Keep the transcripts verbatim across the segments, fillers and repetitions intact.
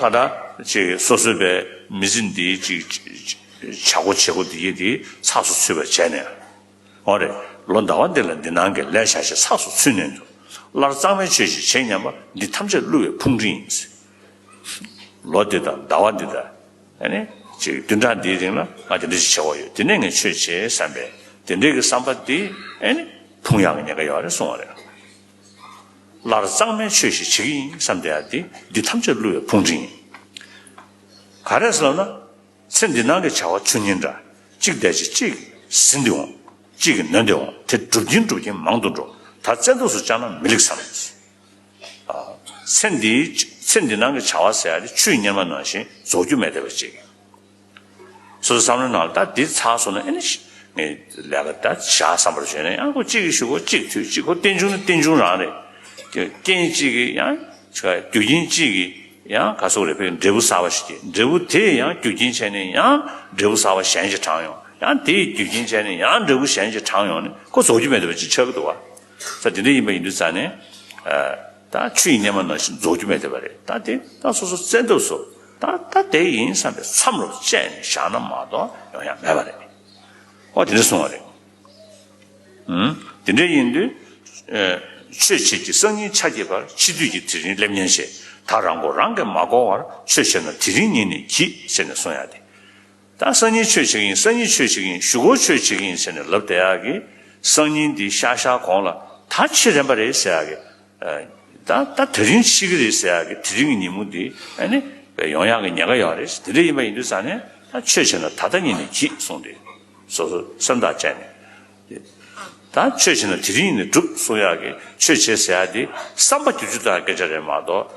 ད་ལྟ་ཅིག་སོ་སོའི་པའི་མི་ཚེ་འདིའི་ཅིག་བྱ་སྒོ་བྱེད་སྒོ་འདི་ཡི་འདི་ཚགས་སུ་ཚུད་པ་བྱས་ནས། འོ་རེད། ལོ་ཟླ་བ་འདི་ལ་འདི་ནང་གི་ལས་བྱ་ཞིག་ཚགས་སུ་ཚུད་ནས་འདུག་སླར་གཙང་མའི་ཆོས་ཤིག་བྱེད་སྙམ་པ་འདི་ཐམས་ཅད་བསླུ་བའི་ཕུང་ཁྲིད་ཡིན། ལོ་འདི་དང་ཟླ་བ་འདི་དང་། ཨ་ནི་ཅིག་བདུན་ཕྲག་འདིའི་རིང་ལ་ང་དེ་འདྲ་ཞིག་བྱེད་དགོས་ཡོད། དེ་ནས་ངས་ཆོས་བྱེད་བསམ་པའི་དེ་འདྲའི་གི་བསམ་པ་འདི་ཨ་ནི་ཕུང་ཡག་གི་ཉེན་ཁ་ཡོད་རེད་གསུངས་པ་རེད། སླར་གཙང་མའི་ཆོས་ཤིག་བྱེད་ཀྱི་ཡིན་བསམ་བསྡད་ཡག་འདི་འདི་ཐམས་ཅད་བསླུ་བའི་ཕུང་ཁྲིད་ཡིན། ག་རེ་ཟེར་ལབ་ན། ཚེ་འདི་སྣང་གི་བྱ་བ་ཆུ་གཉིས་འདྲ། གཅིག་བསྡད་ཅིང་གཅིག་ཟིན་ཏེ་འོང་། གཅིག་གིས་ནོན་ཏེ་འོང་། དེ་འགྲུབ་ཀྱིན་འགྲུབ་ཀྱིན་མང་དུ་འགྲོ། ད་བཙན་ཐབས་སུ་བཅངས་ན་མི་ལེགས་བསམ། ཚེ་འདིའི་ཚེ་འདི་སྣང་གི་བྱ་བ་ཟེར་ཡ་དེ་ཆུའི་གཉེར་མ་ནང་བཞིན་རྫོགས་རྒྱུ་མེད་བསྡད་པ་ཅིག་སོ་སོའི་བསམ་བློའི་ནང་ལ་ད་འདི་ཚར་སོང་ན་ཨེ་ནི་ངས་ལས་ཀ་ད་བཞག་བསམ་པར་བྱས་ན་ཡང་ཁོ་གཅིག་གིས་ཞུ་གོ་གཅིག་དུས་གཅིག་ཁོ་རྟེན་འབྱུང་ནི་རྟེན་འབྱུང་རང་རེད། རྐྱེན་གཅིག་གིས་ཡང་རྒྱུ་རྐྱེན་གཅིག་གིས་ཡང་ག་སོག་རེ་ཕའི་འབྲས་བུ་གསར་པ་ཞིག་སྐྱེས། འབྲས་བུ་དེས་ཡང་རྒྱུ་རྐྱེན་བྱས་ནས་ཡང་འབྲས་བུ་གསར་པ་གཞན་ཞིག་དྲངས་ཡོང་། ཡང་དེས་རྒྱུ་རྐྱེན་བྱས་ནས་ཡང་འབྲས་བུ་གཞན་ཞིག་དྲངས་ཡོང་ནས་ཁོ་རྫོགས་རྒྱུ་མེད་བསྡད་པ་ཅིག་ཆགས་ཀྱི་འདུག་བ། ས་དེ་འདྲ་ཡིན་པ་ཡིན་དུས་ཙང་ནས། ད་ཆུ་ཡི་གཉེར་མ་ནང་བཞིན་རྫོགས་རྒྱུ་མེད་བསྡད་པ་རེད། ད་དེ་ད་སོ་སོ་བཙན་ཐབས་སུ་ད་ད་དེ་ཡིན་བསམ་པའི་མཚམས་རུ་བཅད་ནས་བཞག་ན་མ་གཏོགས་ཡོང་ཡ་མེད་པ་རེད། ཨོ་དེ་འདྲ་གསུངས་པ་རེད། ཨུམ། དེ་འདྲ་ཡིན་དུས། ཨེ། ཆོས་བྱེད་ཀྱི་སང་ཉིན་ཆ་སྐྱེས་པར། འཆི་དུས་ཀྱི་དེ་རིང་སླེབས་ཉེན་ཆེ། ད་རང་མགོ་རང་གིས་མ་བསྐོར་བར། ཆོས་བྱེད་ན་དེ་རིང་ཉིད་ནས་གྱིས་ཟེར་ནས་གསུང་ཡ་དེ། ད་སང་ཉིན་ཆོས་བྱེད་ཀྱི་ཡིན། སང་ཉིན་ཆོས་བྱེད་ཀྱི་ཡིན། གཞུག་གུ་ཆོས་བྱེད་ཀྱི་ཡིན་ཟེར་ནས་ལབ་བསྡད་ཡག་གི། སང་ཉིན་འདི་ཤར་ཤར་གོང་ལ་ད་འཆི་རན་པ་རེད་ཟེར་ཡག་གི། ཨ། ད་ད་དེ་རིང་འཆི་གི་རེད་ཟེར་ཡག་གི་དེ་རིང་གི་ཉིན་མོ་འདི་ཨ་ནི་ཡོང་ཡག་གི་ཉེན་ཁ་ཡོད་རེད། དེ་འདྲ་ཡིན་པ་ཡིན་དུས་ཙང་ནས་ད་ཆོས་བྱེད་ན་ད་ལྟ་ཉིད་ནས་གྱིས་གསུངས་ཏེ། སོ་སོ་སེམས་ཐག་བཅད་ནས། ད་ཆོས་བྱེད་ན་དེ་རིང་ནས་གྲུབ་གསུང་ཡག་གི་ཆོས་བྱེད་ཟེར་ཡག་དེ་བསམ་པ་བསྒྱུར་རྒྱུ་དང་སྐད་ཆ་རེད་མ་གཏོགས་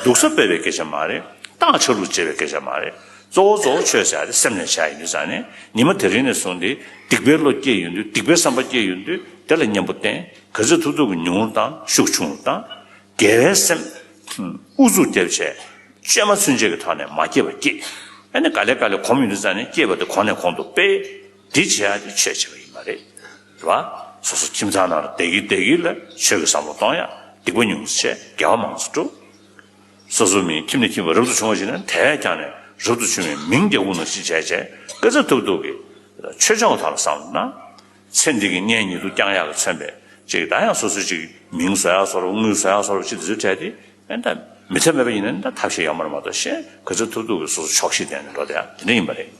སྡུག་ས་སྤེལ་བའི་སྐད་ཆ་མ་རེད། བཏང་ཆ་ལུགས་བྱེད་པའི་སྐད་ཆ་མ་རེད། གཙོ་བོ་གཙོ་བོ་ཆོས་ཟེར་ཡག་དེ་སེམས་ནས་བྱ་ཡིན་དུས་ཙང་ནས་ཉི་མ་དེ་རིང་ནས་བཟུང་སྟེ་སྡིག་པའི་བློ་སྐྱེས་ཡོང་དུས་སྡིག་པའི་བསམ་པ་སྐྱེས་ཡོང་དུས་དེ་ལ་གཉེན་པོ་བསྟེན། ག་ཚོད་ཐུབ་ཐུབ་ཀྱི་ཉུང་རུ་བཏང་། ཤུགས་ཆུང་རུ་བཏང་། དགེ་བའི་སེམས་ཨུ་ཚུགས་རྒྱབ་བྱས་བཅོས་མ་ཚུན་ཆད་ཀྱི་ཐོག་ནས་མ་སྐྱེས་པ་སྐྱེས། ཨ་ནི་ག་ལེ་ག་ལེ་གོམས་ཡོང་དུས་ཙང་ནས་སྐྱེས་པ་དེ་གོང་ནས་གོང་དུ་སྤེལ། འདི་བྱེད་ཡག་དེ་ཆོས་བྱེད་པ་ཡིན་པ་རེད། རེད་བ། སོ་སོ་ཁྱིམ་ཚང་ནང་ལ་བསྡད་ཀྱི་བསྡད་ཀྱི་ལ་ཆོས་ཀྱི་བསམ་བློ་གཏོང་ཡག་སྡིག་པ་ཉུང་ཙམ་བྱས་དགེ་བ་མང་ཙམ་སྒྲུབ། སོ་སོ་མི་ཁྱིམ་ནས་ཁྱིམ་པ་རབ་ཏུ་བྱུང་བ་ཞིག་ན་དེ་ཀྱང་ནས་རབ་ཏུ་བྱུང་བའི་མིང་རྒྱག་དགོས་ནང་བཞིན་བྱས་བྱས་སྐད་ཆ་ཐུབ་ཐུབ་ཀྱི་ཆོས་ཕྱོགས་ཐོག་ལ་བསམ་བློ་གནང་། ཚེ་འདི་གི་གནས་ཉིད་དུ་བསྐྱང་ཡག་གི་མཚོན་པའི་ཅིག་ད་ཡང་སོ་སོའི་ཅིག་མིང་བཟོ་ཡག་བཟོ་འདྲ་དངུལ་བཟོ་ཡག་བཟོ་འདྲ་ཅིག་དེ་ཚོའི་གྲས་དེ་ཨེ་ད་མི་ཐབས་མེད་པ་ཡིན་ན་ད་ཐབས་ཤེས་ཡོད་མ་རེད་མ་གཏོགས་གཞན་ག་ཚོད་ཐུབ་ཐུབ་ཀྱི་སོ་སོ་ཆོག་ཤེས་ལྡན་ནས་འགྲོ་བསྡད་ཡག་དེ་འདྲ་ཡིན་པ་རེད།